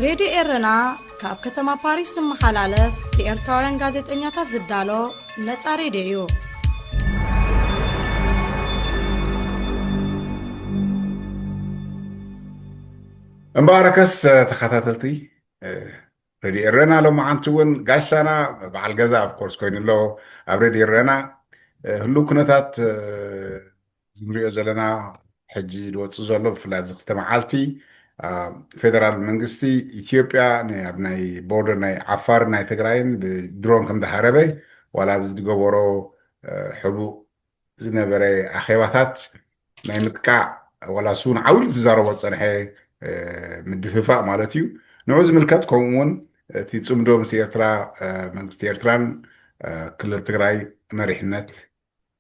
ሬድዮ ኤረና ካብ ከተማ ፓሪስ ዝመሓላለፍ ብኤርትራውያን ጋዜጠኛታት ዝዳሎ ነጻ ሬድዮ እዩ። እምበኣርከስ ተኸታተልቲ ሬድዮ ኤረና፣ ሎማዓንቲ እውን ጋሻና በዓል ገዛ of course ኮይኑ ኣሎ ኣብ ሬድዮ ኤረና። ህሉው ኩነታት ንሪኦ ዘለና ሕጂ ዝወፅእ ዘሎ፣ ብፍላይ ኣብዚ ክልተ መዓልቲ ፌደራል መንግስቲ ኢትዮጵያ ኣብ ናይ ቦርደር ናይ ዓፋር ናይ ትግራይን ብድሮን ከም ዝሃረበ ዋላ ኣብዚ ዝገበሮ ሕቡእ ዝነበረ ኣኼባታት ናይ ምጥቃዕ ዋላ እሱ እውን ዓው ኢሉ ዝዛረቦ ዝፀንሐ ምድፍፋእ ማለት እዩ። ንዑ ዝምልከት ከምኡ እውን እቲ ፅምዶ ምስ ኤርትራ መንግስቲ ኤርትራን ክልል ትግራይ መሪሕነት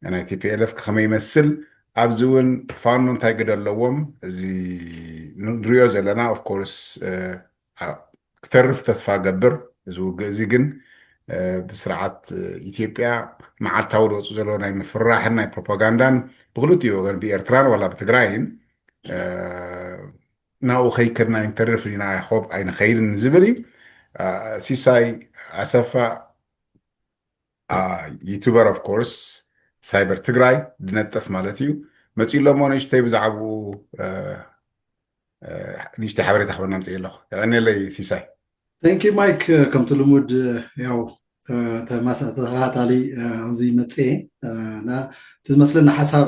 ናይ ቲ ፒ ኤል ኤፍ ከመይ ይመስል፣ ኣብዚ እውን ፋኖ እንታይ ግደ ኣለዎም፣ እዚ ንሪኦ ዘለና of course ክተርፍ ተስፋ ገብር። እዚ ውግእ እዚ ግን ብስርዓት ኢትዮጵያ መዓልታዊ ዝወፁ ዘሎ ናይ ምፍርራሕን ናይ ፕሮፓጋንዳን ብክልቲኡ ወገን ብኤርትራን ዋላ ብትግራይን ናብኡ ከይከድና ይንተርፍ ኢና፣ I hope ኣይንኸይድን ዝብል እዩ። ሲሳይ ኣሰፋ ዩቱበር of course ሳይበር ትግራይ ዝነጥፍ ማለት እዩ መፂኡ ኣሎ እሞ ንእሽተይ ብዛዕባኡ ንእሽተይ ሓበሬታ ክበና ምፅእ ኣለኹ። የቐንየለይ ሲሳይ። Thank you Mike። ከምቲ ልሙድ ያው ተኸታታሊ ኣብዚ መፅኤ እና እቲ ዝመስለኒ ሓሳብ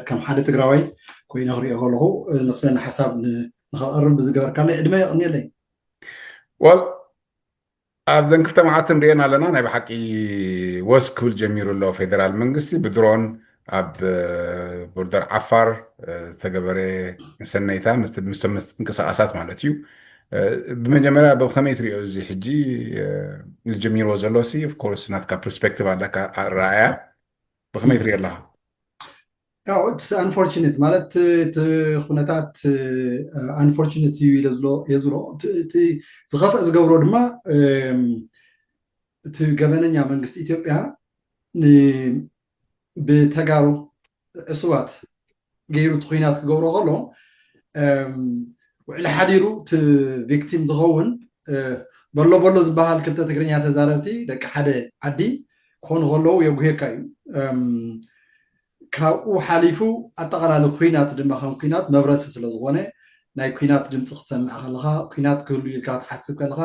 ከም ሓደ ትግራዋይ ኮይነ ክሪኦ ከለኹ ዝመስለኒ ሓሳብ ንኸቐርብ ብዝገበርካለይ ዕድመ የቐንየለይ። Well ኣብዘን ክልተ መዓልቲ ንሪኤን ኣለና። ናይ ብሓቂ ወስ ክብል ጀሚሩ ኣሎ ፌደራል መንግስቲ ብድሮን ኣብ ቦርደር ዓፋር ዝተገበረ መሰነይታ ምስቶም ምንቅስቃሳት ማለት እዩ። ብመጀመርያ ብከመይ ትሪኦ እዚ ሕጂ ዝጀሚርዎ ዘሎ ሲ of course ናትካ ፐርስፔክቲቭ ኣለካ ኣረኣያ ብከመይ ትሪኦ ኣለካ? ያው it's unfortunate ማለት እቲ ኩነታት unfortunate እዩ ኢለ ዝብሎ እየ ዝብሎ። እቲ ዝኸፍአ ዝገብሮ ድማ እቲ ገበነኛ መንግስቲ ኢትዮጵያ ብተጋሩ ዕሱባት ገይሩ እቲ ኩናት ክገብሮ ከሎ ውዕሊ ሓዲሩ እቲ ቪክቲም ዝኸውን በሎ በሎ ዝበሃል ክልተ ትግርኛ ተዛረብቲ ደቂ ሓደ ዓዲ ክኾኑ ከለዉ የጉሄካ እዩ። ካብኡ ሓሊፉ ኣጠቓላሊ ኩናት ድማ ከም ኩናት መብረሲ ስለዝኾነ ናይ ኩናት ድምፂ ክትሰምዕ ከለኻ ኩናት ክህሉ ኢልካ ክትሓስብ ከለኻ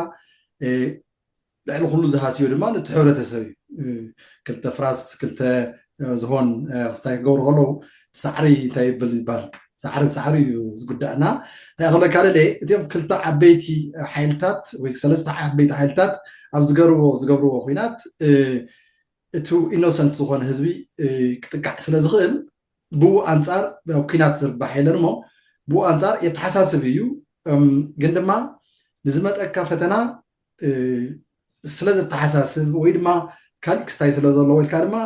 ልዕሊ ኩሉ ዝሃስዮ ድማ ነቲ ሕብረተሰብ እዩ። ክልተ ፍራስ ክልተ ዝሆን ክስታይ ክገብሩ ከለዉ ሳዕሪ እንታይ ይብል ይባል ሳዕሪ ሳዕሪ እዩ ዝጉዳእና። እንታይ ክብለካ ደልየ እቲኦም ክልተ ዓበይቲ ሓይልታት ወይ ሰለስተ ዓበይቲ ሓይልታት ኣብ ዝገብርዎ ዝገብርዎ ኩናት እቱ ኢኖሰንት ዝኾነ ህዝቢ ክጥቃዕ ስለ ዝኽእል ብኡ ኣንፃር ኩናት ዝርባሕ የለን እሞ ብኡ ኣንፃር የተሓሳስብ እዩ። ግን ድማ ንዝመፀካ ፈተና ስለ ዘተሓሳስብ ወይ ድማ ካልእ ክስታይ ስለ ዘለዎ ኢልካ ድማ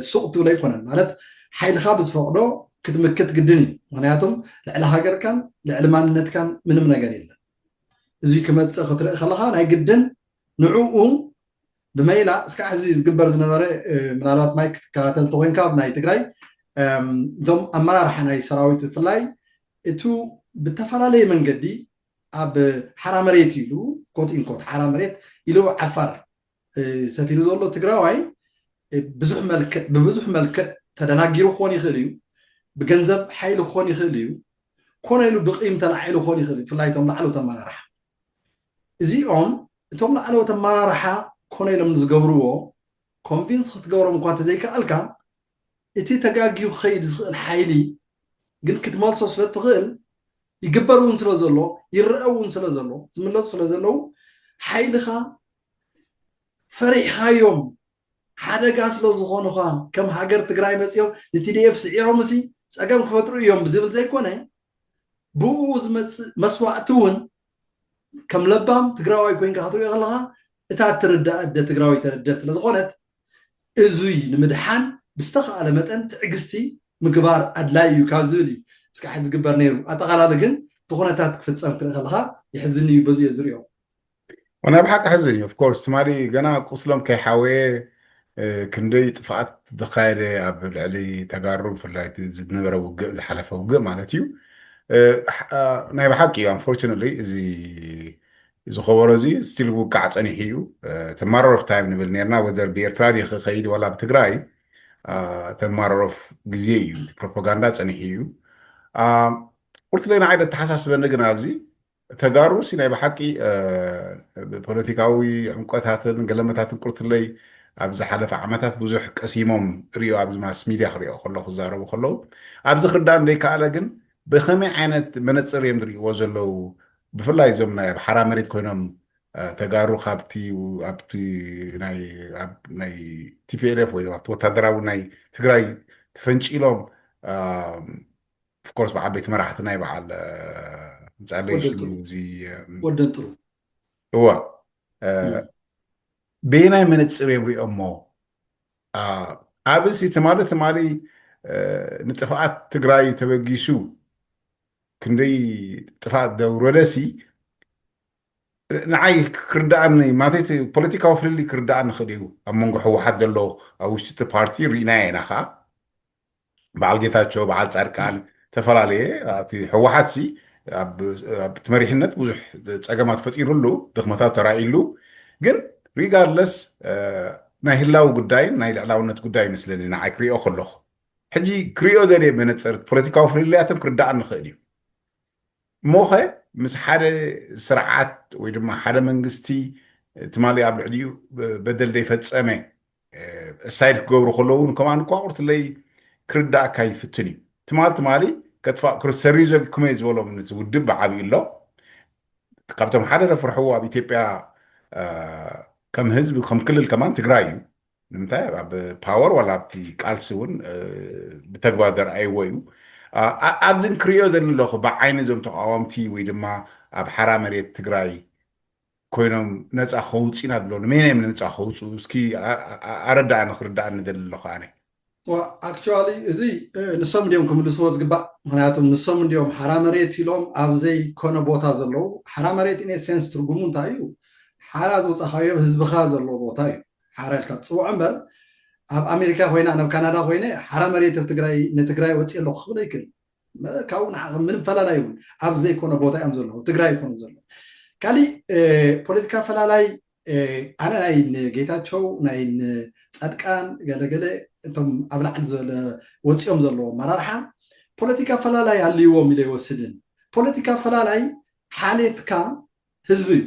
ሱቕ ትብሎ ኣይኮነን ማለት ሓይልካ ብዝፈቕዶ ክትምክት ግድን እዩ። ምክንያቱም ልዕሊ ሃገርካን ልዕሊ ማንነትካን ምንም ነገር የለን። እዚ ክመፅእ ክትርኢ ከለካ ናይ ግድን ንዕኡ ብመይላ እስካዕ ሕዚ ዝግበር ዝነበረ ምናልባት ማይ ክትከታተል ተኮይንካ ኣብ ናይ ትግራይ እቶም ኣመራርሓ ናይ ሰራዊት ብፍላይ እቱ ብተፈላለየ መንገዲ ኣብ ሓራ መሬት ኢሉ ኮት ኢንኮት ሓራ መሬት ኢሉ ዓፋር ሰፊሩ ዘሎ ትግራዋይ ብዙሕ መልክዕ ብብዙሕ መልክዕ ተደናጊሩ ክኾን ይኽእል እዩ። ብገንዘብ ሓይሊ ክኾን ይኽእል እዩ። ኮነ ኢሉ ብቂም ተላዒሉ ክኾን ይኽእል እዩ። ብፍላይ እቶም ላዕለዎት ኣመራርሓ እዚኦም እቶም ላዕለዎት ኣመራርሓ ኮነ ኢሎም ንዝገብርዎ ኮንቪንስ ክትገብሮም እኳ እንተዘይከኣልካ እቲ ተጋግዩ ክኸይድ ዝኽእል ሓይሊ ግን ክትመልሶ ስለ እትኽእል ይግበር እውን ስለ ዘሎ ይረአ እውን ስለ ዘሎ ዝምለሱ ስለ ዘለዉ ሓይልኻ ፈሪሕኻዮም ሓደጋ ስለ ዝኾኑኻ ከም ሃገር ትግራይ መፂኦም ንቲዲኤፍ ስዒሮም እሲ ፀገም ክፈጥሩ እዮም ብዝብል ዘይኮነ ብኡ ዝመፅእ መስዋእቲ እውን ከም ለባም ትግራዋይ ኮይንካ ክትሪኦ ከለካ እታ እትርዳእ ኣደ ትግራዊት ኣደ ስለ ዝኾነት እዙይ ንምድሓን ብዝተኻእለ መጠን ትዕግስቲ ምግባር ኣድላይ እዩ ካብ ዝብል እዩ እስካዕ ዝግበር ነይሩ። ኣጠቓላሊ ግን እቲ ኩነታት ክፍፀም ክትርኢ ከለካ የሕዝን እዩ በዚ እየ ዝሪኦ። ናይ ብሓቂ ሕዝን እዩ። ኦፍኮርስ ትማሊ ገና ቁስሎም ከይሓወየ ክንደይ ጥፍኣት ዘካየደ ኣብ ልዕሊ ተጋሩ ብፍላይ ዝነበረ ውግእ ዝሓለፈ ውግእ ማለት እዩ። ናይ ብሓቂ እዩ። ኣንፎርቹነትሊ እዚ እዚ ከበሮ እዚ ስቲል ውቃዕ ጸኒሑ እዩ። ተማረሮፍ ታይም ንብል ነርና፣ ወዘር ብኤርትራ ድዩ ክኸይድ ዋላ ብትግራይ? ተማረሮፍ ግዜ እዩ። ፕሮፓጋንዳ ጸኒሑ እዩ። ቁርትለይ ንዓይ ደተሓሳስበኒ ግን ኣብዚ ተጋሩ ሲ ናይ ብሓቂ ብፖለቲካዊ ዕምቆታትን ገለመታትን ቁርትለይ ኣብ ዝሓለፈ ዓመታት ብዙሕ ቀሲሞም ሪኦ ኣብዚ ማስ ሚድያ ክሪኦ ከሎ ክዛረቡ ከለዉ ኣብዚ ክርዳእ እንደይከኣለ ግን ብኸመይ ዓይነት መነፅር እዮም ዝርእይዎ ዘለዉ? ብፍላይ እዞም ናይ ኣብ ሓራ መሬት ኮይኖም ተጋሩ ካብቲ ኣብቲ ናይ ቲፒኤልኤፍ ወይ ኣብቲ ወታደራዊ ናይ ትግራይ ተፈንጪሎም ኦፍኮርስ ብዓበይቲ መራሕቲ ናይ በዓል ምፃለይ ሽሉ እዚ ወደን ጥሩ እዋ በየናይ መነፅር እዮም ሪኦሞ? ኣብዚ ትማሊ ትማሊ ንጥፍኣት ትግራይ ተበጊሱ ክንደይ ጥፍኣት ደውረደሲ ንዓይ ክርዳኣኒ ማለተይ ፖለቲካዊ ፍልልይ ክርዳኣኒ ክእል እዩ። ኣብ መንጎ ህወሓት ዘሎ ኣብ ውሽጢ እቲ ፓርቲ ርኢናዮ ኢና ከዓ በዓል ጌታቸው በዓል ፃድቃን ተፈላለየ ኣብቲ ህወሓት ሲ ኣብቲ መሪሕነት ብዙሕ ፀገማት ፈጢሩሉ ድኽመታት ተራእይሉ ግን ሪጋርለስ ናይ ህላዊ ጉዳይን ናይ ልዕላውነት ጉዳይ ይመስለኒ ንዓይ ክሪኦ ከለኹ ሕጂ ክሪኦ ደልየ መነፅር ፖለቲካዊ ፍልልያቶም ክርዳኣኒ ክእል እዩ። እሞኸ ምስ ሓደ ስርዓት ወይ ድማ ሓደ መንግስቲ ትማሊ ኣብ ልዕሊኡ በደል ዘይፈፀመ ሳይድ ክገብሩ ከለዉ እውን ከማን እኳ ቁርትለይ ክርዳእካ ይፍትን እዩ። ትማል ትማሊ ከጥፋእ ሰሪዞ ክመይ ዝበሎም ውድብ ብዓብዩ ኣሎ። ካብቶም ሓደ ዘፍርሕዎ ኣብ ኢትዮጵያ ከም ህዝቢ ከም ክልል ከማን ትግራይ እዩ። ንምንታይ ኣብ ፓወር ዋላ ኣብቲ ቃልሲ እውን ብተግባር ዘርኣይዎ እዩ። ኣብዚን ክሪኦ ዘለኹ ብዓይኒ እዞም ተቃወምቲ ወይ ድማ ኣብ ሓራ መሬት ትግራይ ኮይኖም ነፃ ከውፅና ብሎ ንመን እዮም ነፃ ከውፅኡ? እስኪ ኣረዳእኒ ክርዳእኒ ደሊ ኣለኹ ኣነ። ኣክቹዋሊ እዚ ንሶም እንዲኦም ክምልስዎ ዝግባእ። ምክንያቱም ንሶም እንዲኦም ሓራ መሬት ኢሎም ኣብ ዘይኮነ ቦታ ዘለዉ። ሓራ መሬት ኢን ሴንስ ትርጉሙ እንታይ እዩ? ሓራ ዝወፃኻዮ ህዝብኻ ዘለዎ ቦታ እዩ። ሓራ ኢልካ ትፅውዖ እምበር ኣብ ኣሜሪካ ኮይነ ኣነ ኣብ ካናዳ ኮይነ ሓራ መሬት ኣብ ትግራይ ንትግራይ ወፅየ ኣለኹ ክብል ኣይክእል። ካብኡ ንዓኸ ምንም ፈላላይ እውን ኣብ ዘይኮነ ቦታ እዮም ዘለዉ። ትግራይ ይኮኑ ዘለዉ። ካሊእ ፖለቲካ ፈላላይ ኣነ ናይ ንጌታቸው ናይ ንፃድቃን ገለገለ እቶም ኣብ ላዕሊ ወፂኦም ዘለዉ ኣመራርሓ ፖለቲካ ፈላላይ ኣልይዎም ኢለ ይወስድን። ፖለቲካ ፈላላይ ሓሌትካ ህዝቢ እዩ።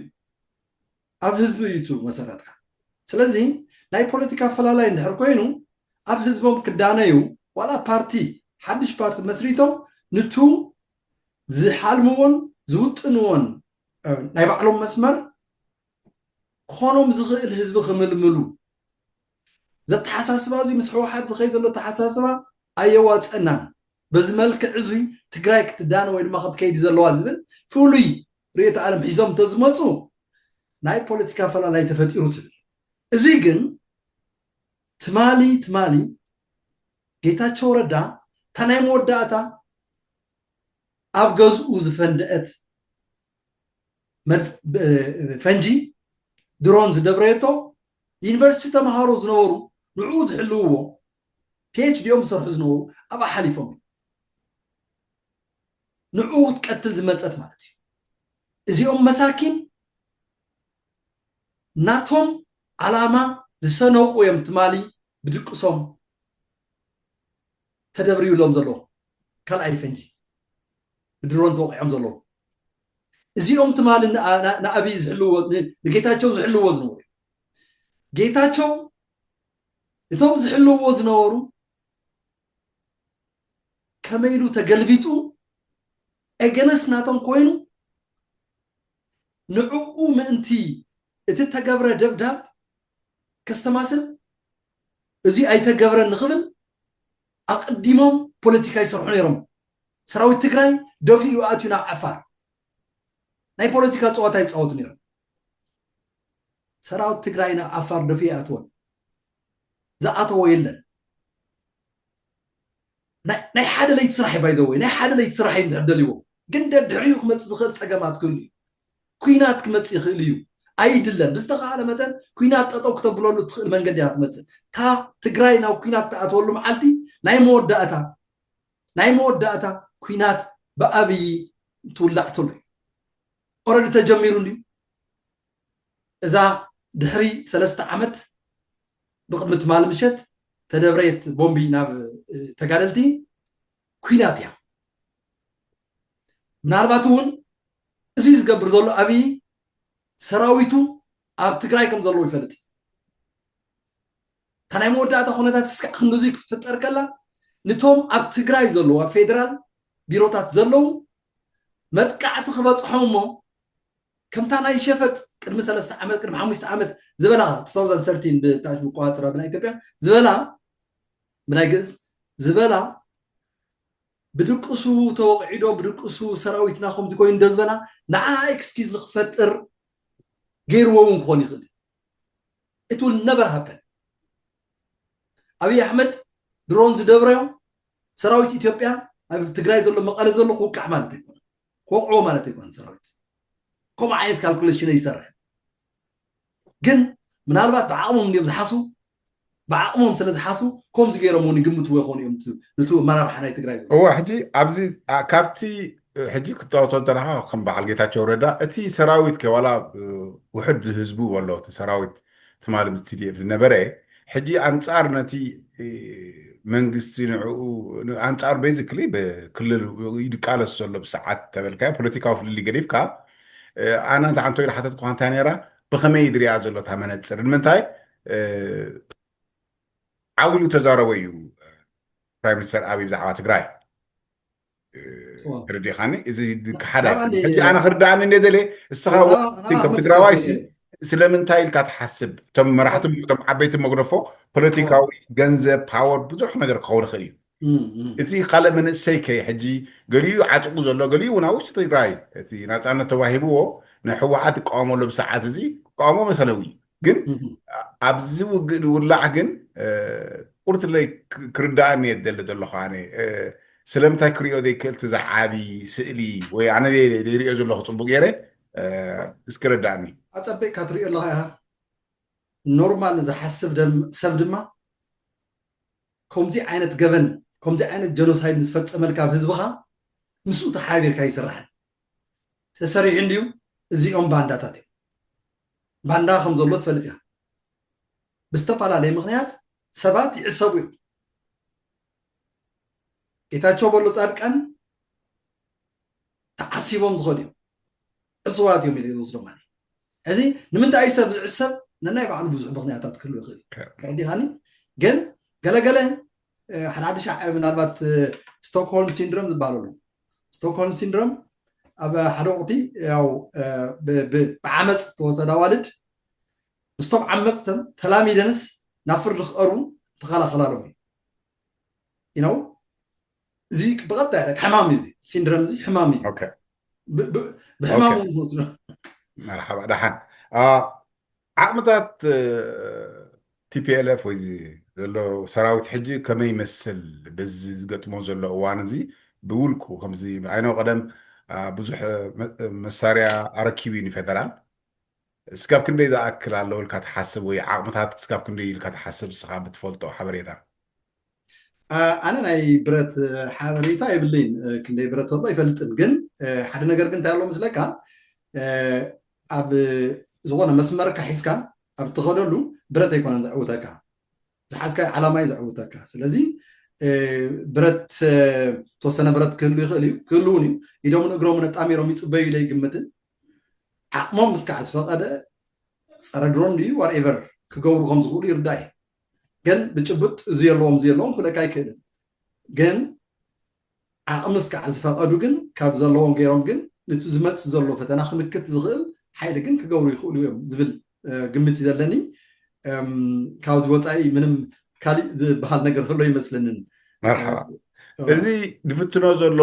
ኣብ ህዝቢ እዩ እቲ መሰረትካ። ስለዚ ናይ ፖለቲካ ፈላላይ እንድሕር ኮይኑ ኣብ ህዝቦም ክዳነዩ ዋላ ፓርቲ ሓድሽ ፓርቲ መስሪቶም ንቱ ዝሓልምዎን ዝውጥንዎን ናይ ባዕሎም መስመር ክኾኖም ዝኽእል ህዝቢ ክምልምሉ ዘተሓሳስባ እዚ ምስ ህወሓት ዝኸይድ ዘሎ ተሓሳስባ ኣየዋፀናን። በዚ መልክዕ እዙይ ትግራይ ክትዳነ ወይ ድማ ክትከይድ ዘለዋ ዝብል ፍሉይ ርእዮተ ዓለም ሒዞም እንተዝመፁ ናይ ፖለቲካ ፈላላይ ተፈጢሩ ትብል። እዚ ግን ትማሊ ትማሊ ጌታቸው ረዳ እታ ናይ መወዳእታ ኣብ ገዝኡ ዝፈንደአት ፈንጂ ድሮን ዝደብረየቶ ዩኒቨርሲቲ ተምሃሮ ዝነበሩ ንዕኡ ዝሕልውዎ ፒኤችዲኦም ዝሰርሑ ዝነበሩ ኣብኣ ሓሊፎም ንዕኡ ክትቀትል ዝመፀት ማለት እዩ። እዚኦም መሳኪን ናቶም ዓላማ ዝሰነቁ እዮም ትማሊ ብድቅሶም ተደብርዩሎም ዘለዉ ካልኣይ ፈንጂ ብድሮን ተወቂዖም ዘለዉ እዚኦም ትማሊ ንኣብይ ዝሕልዎ ንጌታቸው ዝሕልዎ ዝነበሩ ጌታቸው እቶም ዝሕልዎ ዝነበሩ ከመይ ኢሉ ተገልቢጡ ኤገነስ ናቶም ኮይኑ ንዕኡ ምእንቲ እቲ ተገብረ ደብዳብ ከስተማስል እዚ ኣይተገብረን ንኽብል ኣቐዲሞም ፖለቲካ ይሰርሑ ነይሮም። ሰራዊት ትግራይ ደፊኡ ኣትዩ ናብ ዓፋር ናይ ፖለቲካ ፀዋታ ይፃወቱ ነይሮም። ሰራዊት ትግራይ ናብ ዓፋር ደፊኡ ኣትወን ዝኣተዎ የለን። ናይ ሓደ ለይቲ ስራሕ ባይ ዘ ወይ ናይ ሓደ ለይቲ ስራሕ እዩ እንድሕር ደልይዎ ግን ደድሕሪኡ ክመፅእ ዝኽእል ፀገማት ክህሉ እዩ። ኩናት ክመፅእ ይኽእል እዩ። ኣይድለን ብዝተኻለ መጠን ኩናት ጠጠው ክተብለሉ ትኽእል መንገዲ እያ ትመፅእ። እታ ትግራይ ናብ ኩናት ትኣትወሉ መዓልቲ ናይ መወዳእታ ናይ መወዳእታ ኩናት ብኣብይ ትውላዕ ተሎ እዩ። ኦረዲ ተጀሚሩሉ እዩ። እዛ ድሕሪ ሰለስተ ዓመት ብቕድሚ ትማሊ ምሸት ተደብረየት ቦምቢ ናብ ተጋደልቲ ኩናት እያ። ምናልባት እውን እዚ ዝገብር ዘሎ ኣብይ ሰራዊቱ ኣብ ትግራይ ከም ዘለዎ ይፈልጥ እዩ። እታ ናይ መወዳእታ ኩነታት እስካዕ ክንድዙይ ክትፍጠር ከላ፣ ንቶም ኣብ ትግራይ ዘለዉ ኣብ ፌደራል ቢሮታት ዘለዉ መጥቃዕቲ ክበፅሖም እሞ፣ ከምታ ናይ ሸፈጥ ቅድሚ ሰለስተ ዓመት ቅድሚ ሓሙሽተ ዓመት ዝበላ two thousand thirteen ብታሽ ምቆፃፀራ ብናይ ኢትዮጵያ ዝበላ ብናይ ግእዝ ዝበላ ብድቅሱ ተወቂዕዶ ብድቅሱ ሰራዊትና ከምዚ ኮይኑ እንደ ዝበላ ንዓ ኤክስኪዝ ንክፈጥር ገይርዎ እውን ክኾን ይኽእል። It will never happen። ኣብይ ኣሕመድ ድሮን ዝደብረዮ ሰራዊት ኢትዮጵያ ኣብ ትግራይ ዘሎ መቐለ ዘሎ ክውቃዕ ማለት ኣይኮነ፣ ክወቅዕዎ ማለት ኣይኮነ። ሰራዊት ከምኡ ዓይነት ካልኩሌሽን ይሰርሕ። ግን ምናልባት ብዓቕሞም እንዲዮም ዝሓስቡ፣ ብዓቕሞም ስለ ዝሓስቡ ከምዚ ገይሮም እውን ይግምትዎ ይኾኑ እዮም። ነቱ መራርሓ ናይ ትግራይ ዘሎ እዋ ሕጂ ኣብዚ ካብቲ ሕጂ ክትጠቕሶ ዘለካ ከም በዓል ጌታቸው ረዳ እቲ ሰራዊት ከዋላ ውሕድ ህዝቡ ኣሎ እቲ ሰራዊት ትማሊ ምስ ቲ ዲ ኤፍ ዝነበረ ሕጂ ኣንጻር ነቲ መንግስቲ ንዕኡ ኣንጻር basically ብክልል ይቃለስ ዘሎ ብሰዓት ተበልካዮ ፖለቲካዊ ፍልልይ ገዲፍካ ኣነ እንተ ዓንቶ ኢለ ሓተትኩኻ እንታይ ነይራ ብኸመይ ድሪኣ ዘሎ እታ መነፅር ንምንታይ ዓው ኢሉ ተዛረቦ እዩ ፕራይም ሚኒስተር ኣብይ ብዛዕባ ትግራይ ተረዲኻኒ እዚ ክሓዳ ሕጂ ኣነ ክርዳኣኒ እንደ ደለ እስኻ ከም ትግራዋይ ስለምንታይ ኢልካ ትሓስብ እቶም መራሕቲ እቶም ዓበይቲ መግደፎ ፖለቲካዊ ገንዘብ ፓወር ብዙሕ ነገር ክኸውን ይኽእል እዩ እዚ ካልእ መንእሰይ ከ ሕጂ ገሊኡ ዓጢቑ ዘሎ ገሊኡ እውን ኣብ ውሽጢ ትግራይ እቲ ናፃነት ተዋሂብዎ ንሕወሓት ይቃወመሉ ብሰዓት እዚ ክቃወሞ መሰለዊ ግን ኣብዚ ውግእ ዝውላዕ ግን ቁርትለይ ክርዳእኒ የደሊ ዘለኹ ኣነ ስለምንታይ ክሪኦ ዘይክእል እቲ ዝዓቢ ስእሊ ወይ ኣነ ዘይሪኦ ዘለኹ ፅቡቅ ገይረ እስኪ ረዳእኒ ኣፀቢቅካ ትሪኦ ኣለኻ ኢኻ ኖርማል ዝሓስብ ሰብ ድማ ከምዚ ዓይነት ገበን ከምዚ ዓይነት ጀኖሳይድ ዝፈፀመልካ ኣብ ህዝብኻ ምስኡ ተሓቢርካ ይስራሕን ተሰሪሑ እንድዩ እዚኦም ባንዳታት እዮም ባንዳ ከም ዘሎ ትፈልጥ ኢኻ ብዝተፈላለየ ምክንያት ሰባት ይዕሰቡ እዮም ጌታቸው በሎ ፃድቃን ተዓሲቦም ዝኸዱ እዮም ዕስዋት እዮም ኢለ ዝወስዶ ማለት እዚ ንምንታይ ሰብ ዝዕሰብ ነናይ ባዕሉ ብዙሕ ምክንያታት ክህልው ይኽእል እዩ ተረዲኻኒ ግን ገለገለ ሓደ ሓደ ሻዕ ምናልባት ስቶክሆልም ሲንድሮም ዝበሃል ኣሎ ስቶክሆልም ሲንድሮም ኣብ ሓደ ወቅቲ ያው ብዓመፅ ተወሰደ ኣዋልድ ምስቶም ዓመፅተን ተላሚደንስ ናብ ፍርዲ ክቀርቡ ተኸላኸላሎም እዩ you know እዚ ብቐጥታ ሕማም እዩ ሲንድረም እዚ ሕማም እዩ ብሕማሙ ዝወስዶ መርሓባ ደሓን ዓቕምታት ቲፒኤልኤፍ ወይ ዘሎ ሰራዊት ሕጂ ከመይ ይመስል በዚ ዝገጥሞ ዘሎ እዋን እዚ ብውልቁ ከምዚ ዓይኖ ቀደም ብዙሕ መሳርያ ኣረኪቡ እዩ ንፌደራል እስካብ ክንደይ ዝኣክል ኣለዎ ኢልካ ትሓስብ ወይ ዓቕምታት እስካብ ክንደይ ኢልካ ትሓስብ ንስኻ ብትፈልጦ ሓበሬታ ኣነ ናይ ብረት ሓበሬታ የብለይን ክንደይ ብረት ኣሎ ይፈልጥን ግን ሓደ ነገር ግን እንታይ ኣሎ ምስለካ ኣብ ዝኾነ መስመርካ ሒዝካ ኣብ ትኸደሉ ብረት ኣይኮነን ዘዕውተካ ዝሓዝካ ዓላማ እዩ ዘዕውተካ ስለዚ ብረት ተወሰነ ብረት ክህሉ ይኽእል እዩ ክህሉ እውን እዩ ኢዶምን እግሮምን ኣጣሚሮም ይፅበዩ ኢለ ይግምትን ዓቕሞም ምስካዕ ዝፈቐደ ፀረ ድሮን ድዩ ዋርኤቨር ክገብሩ ከም ዝኽእሉ ይርዳእ እዩ ግን ብጭቡጥ እዚ የለዎም እዚ የለዎም ክብለካ ኣይክእልን ግን ዓቕሚ እስካዕ ዝፈቐዱ ግን ካብ ዘለዎም ገይሮም ግን ነቲ ዝመፅእ ዘሎ ፈተና ክምክት ዝኽእል ሓይሊ ግን ክገብሩ ይኽእሉ እዮም ዝብል ግምት እዩ ዘለኒ ካብዚ ወፃኢ ምንም ካሊእ ዝበሃል ነገር ዘሎ ይመስለንን መርሓባ እዚ ዝፍትኖ ዘሎ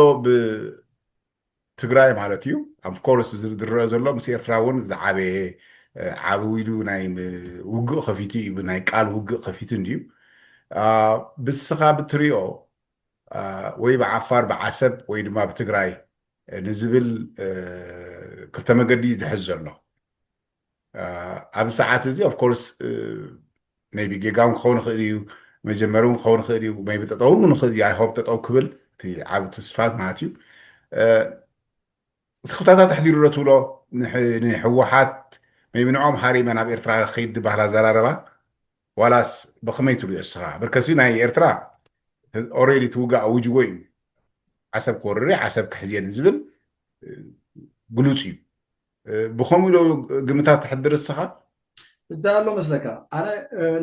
ትግራይ ማለት እዩ of course እዚ ዝረአ ዘሎ ምስ ኤርትራ እውን ዝዓበየ ዓቢ ኢሉ ናይ ውግእ ከፊቱ እዩ ናይ ቃል ውግእ ከፊቱ እንድዩ ብስኻ ብትሪኦ ወይ ብዓፋር ብዓሰብ ወይ ድማ ብትግራይ ንዝብል ክልተ መገዲ ዝሕዝ ዘሎ ኣብ ሰዓት እዚ of course maybe ጌጋ እውን ክኸውን ይኽእል እዩ መጀመሪ እውን ክኸውን ይኽእል እዩ maybe ጠጠው እውን ይኽእል እዩ I hope ጠጠው ክብል እቲ ዓብ ተስፋት ማለት እዩ ስኽፍታታት ኣሕዲሩ ዶ ትብሎ ንሕወሓት maybe ንዕኦም ሃሪመ ናብ ኤርትራ ክኸይድ ዝበሃል ኣዘራረባ ዋላስ ብኸመይ ትሪኦ እስኻ? ብርከሲ ናይ ኤርትራ ኦሬዲ ትውጋእ ኣውጅዎ እዩ። ዓሰብ ክወርር እየ፣ ዓሰብ ክሕዝ እየ ዝብል ግሉጽ እዩ። ብኸምኡ ዶ ግምታት ተሕድር እስኻ? እዛ ኣሎ መስለካ ኣነ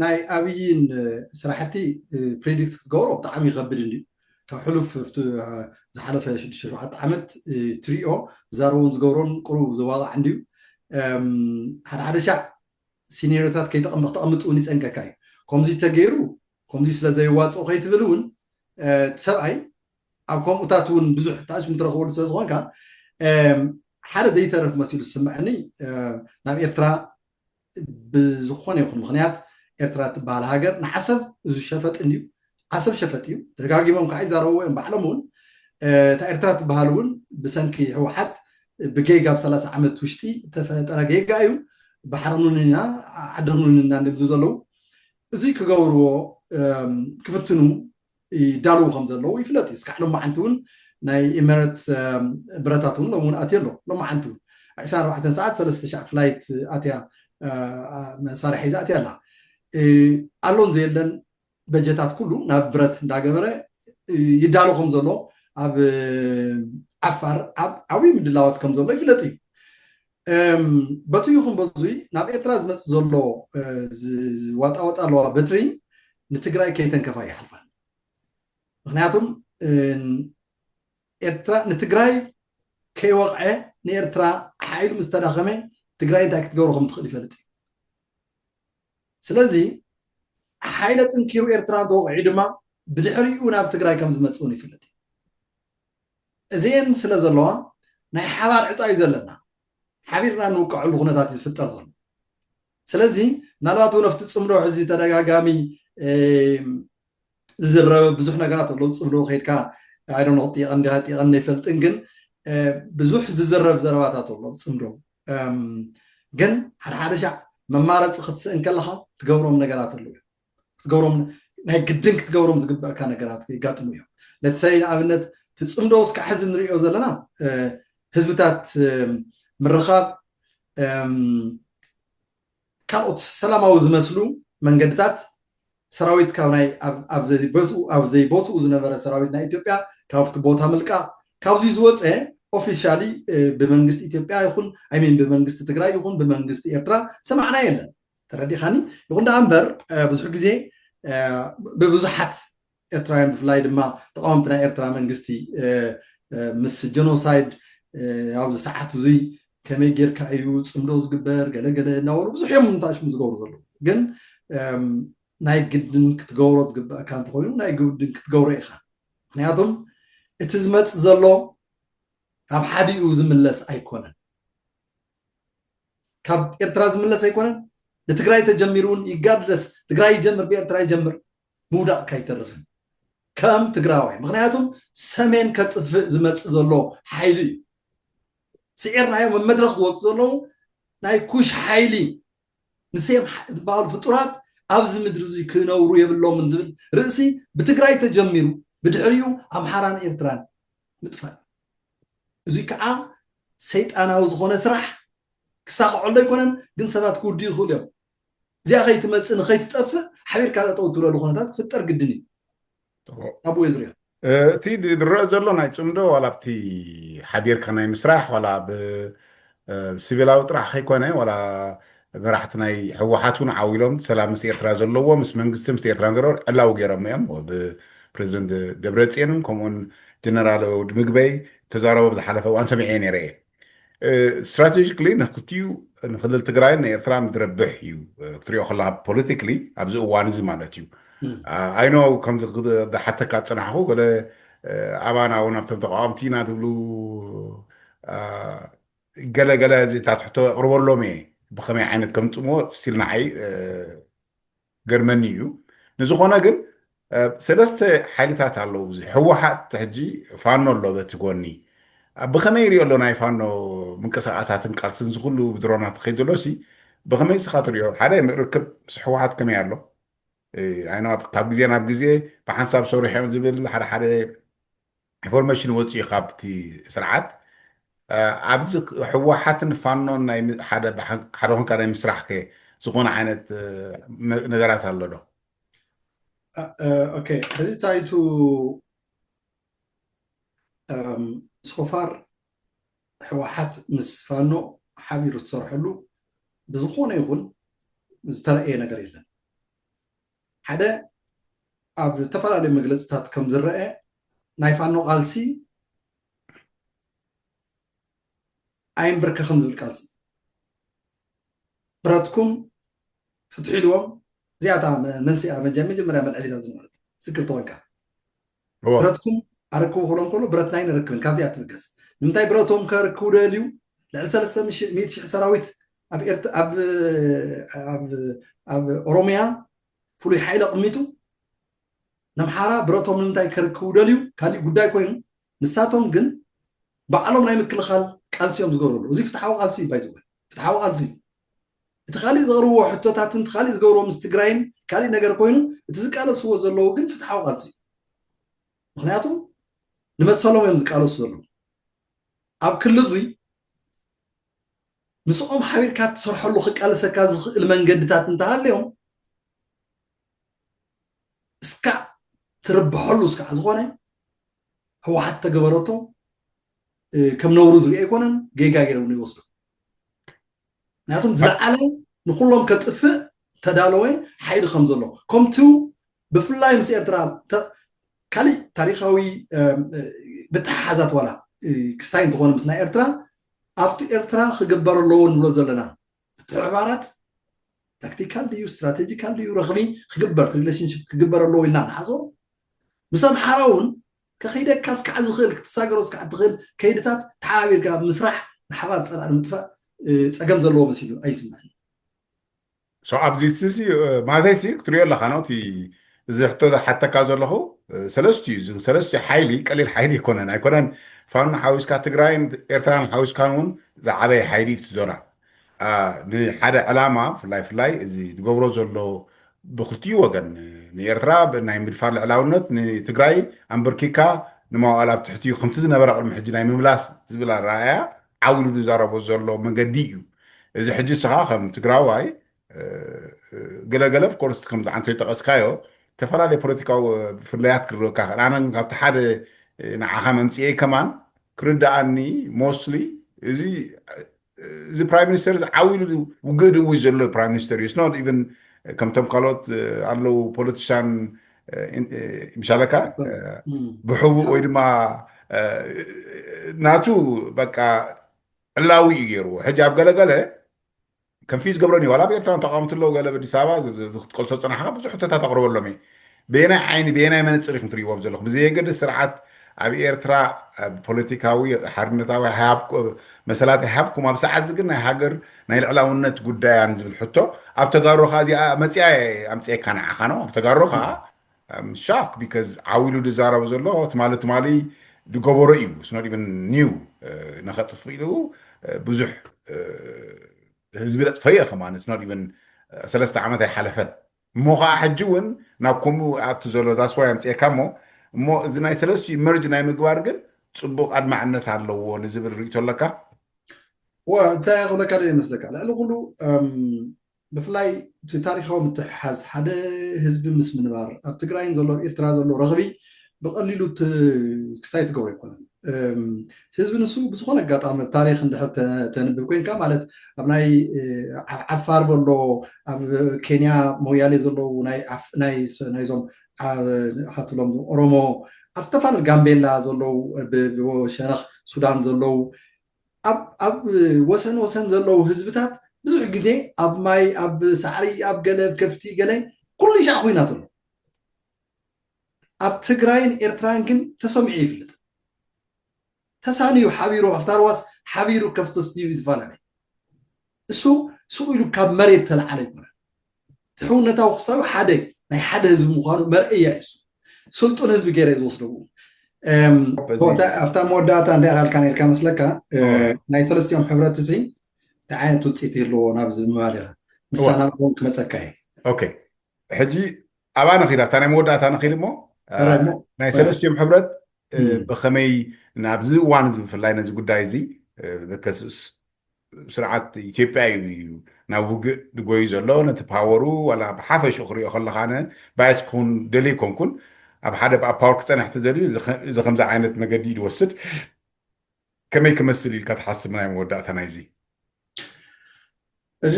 ናይ ኣብይን ስራሕቲ ፕሪዲክት ክትገብሮ ብጣዕሚ ይኸብድ እንድዩ። ካብ ሕሉፍ ዝሓለፈ ሽዱሽተ ሸውዓተ ዓመት ትሪኦ ዝዛረቦን ዝገብሮን ቁሩብ ዘዋጣዕ እንድዩ። ሓደ ሓደ ሻዕ ሲኒሪታት ከይተቐምጥ እውን ይፀንቀካ እዩ። ከምዚ ተገይሩ ከምዚ ስለ ዘይዋፅኦ ከይትብል እውን ሰብኣይ ኣብ ከምኡታት እውን ብዙሕ ተኣሽሙ ትረኽበሉ ስለ ዝኾንካ ሓደ ዘይተርፍ መሲሉ ዝስምዐኒ ናብ ኤርትራ ብዝኾነ ይኹን ምኽንያት ኤርትራ ትበሃል ሃገር ንዓሰብ እዚ ሸፈጥ እንድዩ። ዓሰብ ሸፈጥ እዩ። ደጋጊሞም ከዓ ይዛረብዎ እዮም ባዕሎም እውን። እታ ኤርትራ ትበሃል እውን ብሰንኪ ህወሓት ብጌጋ ኣብ ሰላሳ ዓመት ውሽጢ ተፈጠረ ጌጋ እዩ። ባሕሪ ንንና ዓዲ ንንና ንብዙ ዘለዉ እዚ ክገብርዎ ክፍትኑ ይዳለዉ ከም ዘለዉ ይፍለጥ እዩ። እስካዕ ሎማዓንቲ እውን ናይ ኤመረት ብረታት እውን ሎም እውን ኣትዮ ኣሎ። ሎማዓንቲ እውን ዕስራን ኣርባዕተን ሰዓት ሰለስተ ሻዕ ፍላይት ኣትያ መሳርሒ ሒዛ ኣትያ ኣላ። ኣሎን ዘየለን በጀታት ኩሉ ናብ ብረት እንዳገበረ ይዳሎ ከም ዘሎ ኣብ ዓፋር ዓብዪ ምድላዋት ከም ዘሎ ይፍለጥ እዩ። በቲ ይኹን በዙይ ናብ ኤርትራ ዝመፅእ ዘሎ ዝዋጣወጣ ኣለዋ በትሪ ንትግራይ ከይተንከፋ ይሓልፋል። ምክንያቱም ኤርትራ ንትግራይ ከይወቕዐ ንኤርትራ ሓይሉ ምስ ተዳኸመ ትግራይ እንታይ ክትገብሮ ከም ትኽእል ይፈልጥ እዩ። ስለዚ ሓይለ ጥንኪሩ ኤርትራ እንተወቕዒ ድማ ብድሕሪኡ ናብ ትግራይ ከም ዝመፅእ እውን ይፍለጥ እዩ። እዚኤን ስለ ዘለዋ ናይ ሓባር ዕፃ እዩ ዘለና። ሓቢርና ንውቀዐሉ ኩነታት እዩ ዝፍጠር ዘሎ። ስለዚ ምናልባት እውን ኣብቲ ፅምዶ ሕዚ ተደጋጋሚ ዝዝረብ ብዙሕ ነገራት ኣሎ። ፅምዶ ከይድካ ኣይዶኖ ጢቐን ዲኻ ጢቐን ኣይፈልጥን፣ ግን ብዙሕ ዝዝረብ ዘረባታት ኣሎ ኣብ ፅምዶ። ግን ሓደ ሓደ ሻዕ መማረፂ ክትስእን ከለኻ ትገብሮም ነገራት ኣለዉ። ክትገብሮም ናይ ግድን ክትገብሮም ዝግበእካ ነገራት የጋጥሙ እዮም። ለትሰይ ንኣብነት ትፅምዶ እስካዕ ሕዚ ንሪኦ ዘለና ህዝብታት ምርኻብ ካልኦት ሰላማዊ ዝመስሉ መንገድታት ሰራዊት ካብ ናይ ኣብ ዘይቦትኡ ዝነበረ ሰራዊት ናይ ኢትዮጵያ ካብቲ ቦታ ምልቃቕ ካብዚ ዝወፀ ኦፊሻሊ ብመንግስቲ ኢትዮጵያ ይኹን ኣይሚን ብመንግስቲ ትግራይ ይኹን ብመንግስቲ ኤርትራ ሰማዕና የለን። ተረዲኻኒ? ይኹን ደኣ እምበር ብዙሕ ግዜ ብብዙሓት ኤርትራውያን ብፍላይ ድማ ተቃወምቲ ናይ ኤርትራ መንግስቲ ምስ ጀኖሳይድ ኣብዚ ሰዓት እዙይ ከመይ ጌርካ እዩ ፅምዶ ዝግበር ገለ ገለ እናበሉ ብዙሕ እዮም እንታሽሙ ዝገብሩ ዘለዉ። ግን ናይ ግድን ክትገብሮ ዝግበእካ እንተኮይኑ ናይ ግድን ክትገብሮ ኢኻ። ምክንያቱም እቲ ዝመፅእ ዘሎ ካብ ሓዲኡ ዝምለስ ኣይኮነን። ካብ ኤርትራ ዝምለስ ኣይኮነን። ንትግራይ ተጀሚሩ እውን ይጋድለስ ትግራይ ይጀምር ብኤርትራ ይጀምር ምውዳቕ ካይተርፍን ከም ትግራዋይ። ምክንያቱም ሰሜን ከጥፍእ ዝመፅእ ዘሎ ሓይሊ እዩ። ስዒርናዮም ኣብ መድረክ ዝወፁ ዘለዉ ናይ ኩሽ ሓይሊ ንሴም ዝበሃሉ ፍጡራት ኣብዚ ምድሪ እዚ ክነብሩ የብሎምን ዝብል ርእሲ ብትግራይ ተጀሚሩ ብድሕሪኡ ኣምሓራን ኤርትራን ምጥፋእ። እዙይ ከዓ ሰይጣናዊ ዝኾነ ስራሕ ክሳኽዐሉ ኣይኮነን፣ ግን ሰባት ክውድኡ ይኽእሉ እዮም። እዚኣ ከይትመፅእ ንኸይትጠፍእ ሓቢርካ ጠጠው ትብለሉ ኩነታት ክፍጠር ግድን እዩ። ኣብኡ ዝሪኦ እቲ ዝረአ ዘሎ ናይ ፅምዶ ዋላ ኣብቲ ሓቢርካ ናይ ምስራሕ ዋላ ብ ሲቪላዊ ጥራሕ ከይኮነ ዋላ መራሕቲ ናይ ህወሓት እውን ዓው ኢሎም ሰላም ምስ ኤርትራ ዘለዎ ምስ መንግስቲ ምስ ኤርትራ ዘለዎ ዕላዊ ገይሮም እዮም። ብፕሬዚደንት ደብረፅየንን ከምኡውን ጀነራል ወዲ ምግበይ ተዛረቦ ብዝሓለፈ እዋን ሰሚዐ ነይረ እየ። ስትራቴጂክሊ ንክልቲኡ ንክልል ትግራይን ንኤርትራን ዝረብሕ እዩ ክትሪኦ ከለካ ፖለቲክሊ ኣብዚ እዋን እዚ ማለት እዩ። ኣይኖ ከምዚ ዝሓተካ ዝፅናሕኩ ገለ ኣባና እውን ኣብቶም ተቃወምቲ ኢና ዝብሉ ገለ ገለ ዜታት ሕቶ ኣቕርበሎም እየ። ብኸመይ ዓይነት ከምፅምዎ ስቲል ንዓይ ገርመኒ እዩ። ንዝኾነ ግን ሰለስተ ሓይልታት ኣለዉ። እዚ ህወሓት ሕጂ ፋኖ ኣሎ በቲ ጎኒ። ብኸመይ ይሪኦ ኣሎ ናይ ፋኖ ምንቅስቃሳትን ቃልስን ዝኩሉ ብድሮናት ከይድሎ ሲ ብኸመይ ስኻ ትሪኦ? ሓደ ርክብ ምስ ህወሓት ከመይ ኣሎ? ካብ ግዜ ናብ ግዜ ብሓንሳብ ሰሪሖም ዝብል ሓደ ሓደ ኢንፎርሜሽን ወፂኡ ካብቲ ስርዓት ኣብዚ ህወሓትን ፋኖን ናይ ሓደ ሓደ ኮንካ ናይ ምስራሕ ከ ዝኾነ ዓይነት ነገራት ኣሎ ዶ? ኦኬ፣ ሕዚ ታይቱ ሶፋር ህወሓት ምስ ፋኖ ሓቢሩ ዝሰርሐሉ ብዝኾነ ይኹን ዝተረእየ ነገር የለን። ሓደ ኣብ ዝተፈላለዩ መግለፅታት ከም ዝረአ ናይ ፋኖ ቃልሲ ኣይንብርከኽን ዝብል ቃልሲ፣ ብረትኩም ፍትሑ ኢልዎም። እዚኣታ መንስያ መጀመርያ መልዕሊታት ዝነበረት ዝክር ተኮንካ ብረትኩም ኣረክቡ ክብሎም ከሎ ብረትና ኣይንረክብን ካብዚኣ ትብገስ። ንምንታይ ብረቶም ከርክቡ ደልዩ? ልዕሊ ሰለስተ ሚእቲ ሺሕ ሰራዊት ኣብ ኦሮሚያ ፍሉይ ሓይሊ ኣቕሚጡ ነምሓራ ብረቶም ንምንታይ ከርክቡ ደልዩ ካሊእ ጉዳይ ኮይኑ፣ ንሳቶም ግን ባዕሎም ናይ ምክልኻል ቃልሲ እዮም ዝገብሩ ኣለዉ። እዚ ፍትሓዊ ቃልሲ እዩ ባይዘወ ፍትሓዊ ቃልሲ እዩ። እቲ ካሊእ ዘቕርብዎ ሕቶታትን እቲ ካሊእ ዝገብርዎ ምስ ትግራይን ካሊእ ነገር ኮይኑ፣ እቲ ዝቃለስዎ ዘለዉ ግን ፍትሓዊ ቃልሲ እዩ። ምክንያቱ ንመሰሎም እዮም ዝቃለሱ ዘለዉ። ኣብ ክሊ እዙይ ምስኦም ሓቢርካ ትሰርሐሉ ክቃለሰካ ዝኽእል መንገድታት እንተሃልዮም እስካዕ ትርብሐሉ እስካዕ ዝኾነ ህወሓት ተገበረቶ ከም ነውሩ ዝርኢ ኣይኮነን፣ ጌጋ ገይሮም ይወስዱ። ምክንያቱም ዝለዓለ ንኩሎም ከጥፍእ ተዳለወ ሓይሊ ከም ዘሎ ከምቲ ብፍላይ ምስ ኤርትራ ካሊእ ታሪካዊ ምትሓሓዛት ዋላ ክስታይ እንተኾነ ምስ ናይ ኤርትራ ኣብቲ ኤርትራ ክግበር ኣለዎ ንብሎ ዘለና ምትሕብባራት ታክቲካል ድዩ ስትራቴጂካል ድዩ ረኽቢ ክግበር ሪሌሽንሽፕ ክግበር ኣለዎ ኢልና ንሓዞ ምስ ኣምሓራ እውን ከኸይደካ ስካዕ ዝኽእል ክትሳገሮ ስካዕ ትኽእል ከይድታት ተሓባቢርካ ምስራሕ ንሓባር ፀላእ ንምጥፋእ ፀገም ዘለዎ መሲሉ ኣይስምዕን። ኣብዚ ማለተይሲ ክትሪኦ ኣለካ ነው እቲ እዚ ሕቶ ዝሓተካ ዘለኹ ሰለስቲዩ ሰለስቲዩ ሓይሊ ቀሊል ሓይሊ ኣይኮነን ኣይኮነን። ፋኖ ሓዊስካ ትግራይን ኤርትራን ሓዊስካን እውን ዝዓበየ ሓይሊ እዩ ዞና ንሓደ ዕላማ ፍላይ ፍላይ እዚ ዝገብሮ ዘሎ ብክልቲኡ ወገን ንኤርትራ ናይ ምድፋር ልዕላውነት ንትግራይ ኣንበርኪካ ንማዋል ኣብ ትሕቲኡ ከምቲ ዝነበረ ቅድሚ ሕጂ ናይ ምምላስ ዝብል ኣረኣያ ዓው ኢሉ ዝዛረቦ ዘሎ መንገዲ እዩ። እዚ ሕጂ ስኻ ከም ትግራዋይ ገለገለ ኦፍኮርስ ከምዚ ዓንቶ ይጠቀስካዮ ዝተፈላለዩ ፖለቲካዊ ብፍለያት ክረካ ኣነ ካብቲ ሓደ ንዓኻ መምፅኤ ከማን ክርዳኣኒ ሞስትሊ እዚ እዚ ፕራይም ሚኒስተር እዚ ዓው ኢሉ ውግእ ድውጅ ዘሎ ፕራይም ሚኒስተር እዩ ስኖት ኢቨን ከምቶም ካልኦት ኣለዉ ፖለቲሻን ምሻለካ ብሕቡእ ወይ ድማ ናቱ በቃ ዕላዊ እዩ ገይርዎ። ሕጂ ኣብ ገለገለ ከንፊዝ ገብረን እዩ ዋላ ኣብ ኤርትራ ተቃወምቲ ኣለዉ ገለ ኣዲስ ኣበባ ክትቀልሶ ዝፀናሕካ ብዙሕ ሕቶታት ኣቅርበሎም እየ። በየናይ ዓይኒ በየናይ መነፅር ኢኹም ትርእይዎም ዘለኹም ብዘየገድስ ስርዓት ኣብ ኤርትራ ፖለቲካዊ ሓርነታዊ መሰላት ይሃብኩም ኣብ ሰዓት ግን ናይ ሃገር ናይ ልዕላውነት ጉዳያን ዝብል ሕቶ ኣብ ተጋሩ ከዓ እዚኣ መፅያ ኣምፅኤካ ንዓኻ ነው ኣብ ተጋሩ ከዓ ሻክ ቢካዝ ዓው ኢሉ ዝዛረቡ ዘሎ ትማሊ ትማሊ ዝገበሮ እዩ ስኖት ኢቨን ኒው ንኸጥፍ ኢሉ ብዙሕ ህዝቢ ለጥፈዮ ከማን ስኖት ኢቨን ሰለስተ ዓመት ኣይሓለፈን እሞ ከዓ ሕጂ እውን ናብ ከምኡ ኣቱ ዘሎ ዳስዋይ ኣምፅኤካ እሞ እሞ እዚ ናይ ሰለስቲኡ መርጅ ናይ ምግባር ግን ፅቡቅ ኣድማዕነት ኣለዎ ንዝብል ርእቶ ኣለካ? እንታይ ክብለካ ደ ይመስለካ ልዕሊ ኩሉ ብፍላይ እቲ ታሪካዊ ምትሕሓዝ ሓደ ህዝቢ ምስ ምንባር ኣብ ትግራይን ዘሎ ኣብ ኤርትራ ዘሎ ረኽቢ ብቐሊሉ ክስታይ ትገብሮ ኣይኮነን። ህዝቢ ንሱ ብዝኾነ ኣጋጣሚ ኣብ ታሪክ እንድሕር ተንብብ ኮይንካ ማለት ኣብ ናይ ዓፋር በሎ ኣብ ኬንያ ሞያሌ ዘለዉ ናይዞም ካትብሎም ኦሮሞ ኣብ ተፋል ጋምቤላ ዘለዉ ብሸነኽ ሱዳን ዘለዉ ኣብ ወሰን ወሰን ዘለዉ ህዝብታት ብዙሕ ግዜ ኣብ ማይ ኣብ ሳዕሪ ኣብ ገለ ከፍቲ ገለ ኩሉ ሻዕ ኮይናት ኣሎ። ኣብ ትግራይን ኤርትራን ግን ተሰሚዑ ይፍልጥ። ተሳንዩ ሓቢሩ ኣብታ ርዋስ ሓቢሩ ከፍቲ ስትዩ እዩ ዝፈላለ። እሱ ስቕ ኢሉ ካብ መሬት ተለዓለ ይኮነ ትሕውነታዊ ክስታዩ ሓደ ናይ ሓደ ህዝቢ ምዃኑ መርአያ እዩ። ስልጡን ህዝቢ ገይረ ዝወስደው ኣብታ መወዳእታ እንታይ ኣካልካ ነርካ መስለካ ናይ ሰለስቲኦም ሕብረት እዚ እንታይ ዓይነት ውፅኢት ይህልዎ ናብዚ ምባል ኢኻ ምሳና ክመፀካ እዩ። ሕጂ ኣብኣ ንኺድ ኣብታ ናይ መወዳእታ ንኺድ እሞ ናይ ሰለስቲኦም ሕብረት ብኸመይ ናብዚ እዋን እዚ ብፍላይ ነዚ ጉዳይ እዚ ስርዓት ኢትዮጵያ እዩ ናብ ውግእ ዝጎዩ ዘሎ። ነቲ ፓወሩ ዋላ ብሓፈሽኡ ክሪኦ ከለኻ፣ ነ ባይስ ክኹን ደልይ ኮንኩን፣ ኣብ ሓደ ብኣብ ፓወር ክፀንሕ ተዘልዩ እዚ ከምዚ ዓይነት መገዲ እዩ ዝወስድ። ከመይ ክመስል ኢልካ ትሓስብ? ናይ መወዳእታ ናይዚ እዚ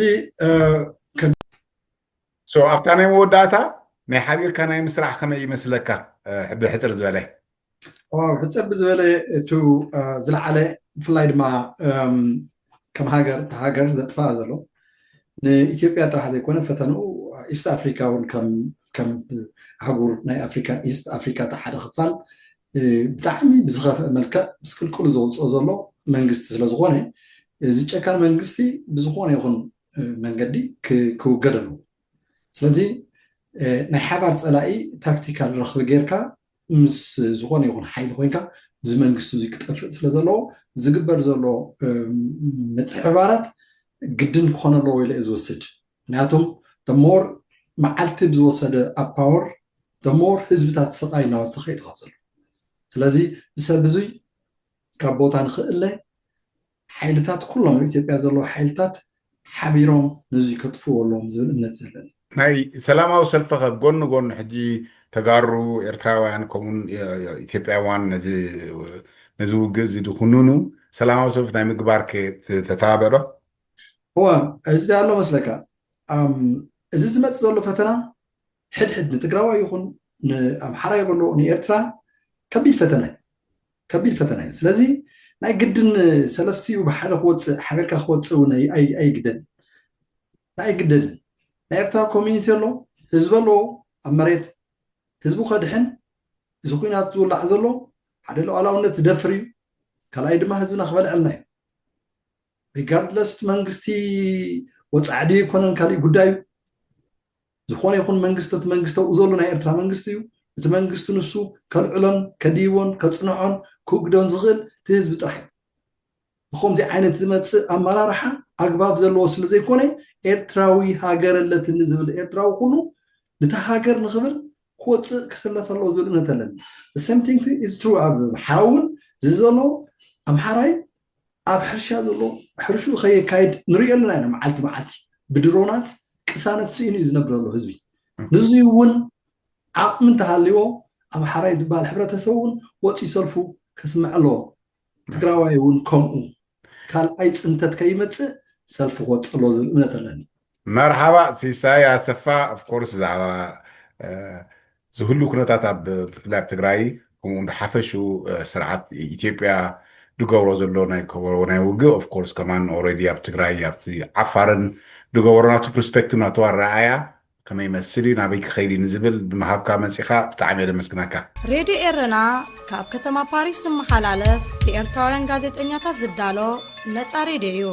ኣብታ ናይ መወዳእታ ናይ ሓቢርካ ናይ ምስራሕ ከመይ ይመስለካ? ብሕፅር ዝበለ ሕፅር ብዝበለ፣ እቲ ዝለዓለ፣ ብፍላይ ድማ ከም ሃገር፣ እቲ ሃገር ዘጥፋኣ ዘሎ ንኢትዮጵያ ጥራሕ ዘይኮነ፣ ፈተንኡ ኢስት ኣፍሪካ እውን ከም ኣህጉር ናይ ኣፍሪካ፣ ኢስት ኣፍሪካ፣ እቲ ሓደ ክፋል ብጣዕሚ ብዝኸፍአ መልክዕ ምስቅልቅሉ ዘውፅኦ ዘሎ መንግስቲ ስለዝኾነ፣ እዚ ጨካን መንግስቲ ብዝኾነ ይኹን መንገዲ ክውገድ ኣለዎ። ስለዚ ናይ ሓባር ፀላኢ ታክቲካል ረኽቢ ጌርካ ምስ ዝኾነ ይኹን ሓይሊ ኮይንካ እዚ መንግስቲ እዚ ክጠፍእ ስለ ዘለዎ፣ ዝግበር ዘሎ ምትሕባራት ግድን ክኾነ ኣለዎ ኢለ ዝወስድ። ምክንያቱም ተሞር መዓልቲ ብዝወሰደ ኣብ ፓወር፣ ተሞር ህዝብታት ስቃይ እናወሰኸ ይትኸ ዘሎ። ስለዚ ዝሰብ እዙይ ካብ ቦታ ንክእለ ሓይልታት፣ ኩሎም ኣብ ኢትዮጵያ ዘለዉ ሓይልታት ሓቢሮም ነዚ ከጥፍዎ ኣለዎም ዝብል እምነት ዘለኒ። ናይ ሰላማዊ ሰልፊ ከብ ጎኒ ጎኒ ሕጂ ተጋሩ ኤርትራውያን ከምኡን ኢትዮጵያውያን ነዚ ውግእ እዚ ድኩንኑ ሰላማዊ ሰልፊ ናይ ምግባር ተተባበ ዶ? እዋ፣ እዚ ኣሎ መስለካ፣ እዚ ዝመፅ ዘሎ ፈተና ሕድሕድ ንትግራዋይ ይኹን ንኣምሓራ ይበሎ ንኤርትራ ከቢድ ፈተና እዩ። ከቢድ ፈተና እዩ። ስለዚ ናይ ግድን ሰለስቲኡ ብሓደ ክወፅእ፣ ሓቢርካ ክወፅእ እውን ኣይግደን፣ ኣይግደን። ናይ ኤርትራ ኮሚኒቲ ኣሎ፣ ህዝቢ ኣለዎ ኣብ መሬት፣ ህዝቡ ከድሕን። እዚ ኩናት ዝውላዕ ዘሎ ሓደ ሉዓላውነት ዝደፍር እዩ፣ ካልኣይ ድማ ህዝብና ክበልዐልና እዩ። ሪጋርድለስ እቲ መንግስቲ ወፃዕዲ ኣይኮነን፣ ካሊእ ጉዳይ እዩ። ዝኾነ ይኹን መንግስቲ፣ እቲ መንግስቲ ኣብኡ ዘሎ ናይ ኤርትራ መንግስቲ እዩ። እቲ መንግስቲ ንሱ ከልዕሎን ከድይቦን ከፅንዖን ክውግዶን ዝኽእል እቲ ህዝቢ ጥራሕ እዩ። ብከምዚ ዓይነት ዝመፅእ ኣመራርሓ ኣግባብ ዘለዎ ስለ ዘይኮነ፣ ኤርትራዊ ሃገር ኣለትኒ ዝብል ኤርትራዊ ኩሉ ነቲ ሃገር ንኽብል ክወፅእ ክስለፍ ኣለዎ ዝብል እምነት ኣለኒ። ሰምቲንግ ኢዝ ትሩ ኣብ ኣምሓራ እውን እዚ ዘሎ ኣምሓራይ ኣብ ሕርሻ ዘሎ ሕርሽኡ ከየካይድ ንሪኦ ኣለና ኢና። መዓልቲ መዓልቲ ብድሮናት ቅሳነት ስኢኑ እዩ ዝነብር ዘሎ ህዝቢ። ንዙይ እውን ዓቕሚ እንተሃልዎ ኣምሓራይ ዝበሃል ሕብረተሰብ እውን ወፂኡ ሰልፉ ከስምዕ ኣለዎ። ትግራዋይ እውን ከምኡ ካልኣይ ፅንተት ከይመፅእ ሰልፊ ክወፅእ ኣለዎ ዝብል እምነት ኣለኒ። መርሓባ ሲሳይ ኣሰፋ። ኦፍኮርስ ብዛዕባ ዝህሉ ኩነታት ኣብ ብፍላይ ኣብ ትግራይ ከምኡ ብሓፈሽኡ ስርዓት ኢትዮጵያ ዝገብሮ ዘሎ ናይ ከበሮ ናይ ውግእ ኦፍኮርስ ከማን ኦልሬዲ ኣብ ትግራይ ኣብቲ ዓፋርን ዝገበሮ ናቱ ፐርስፔክቲቭ ናቱ ኣረኣያ ከመይ ይመስል እዩ ናበይ ክኸይድ እዩ ንዝብል ብምሃብካ መፂኻ ብጣዕሚ እየ ደመስግነካ። ሬድዮ ኤረና ካብ ከተማ ፓሪስ ዝመሓላለፍ ብኤርትራውያን ጋዜጠኛታት ዝዳሎ ነጻ ሬድዮ እዩ።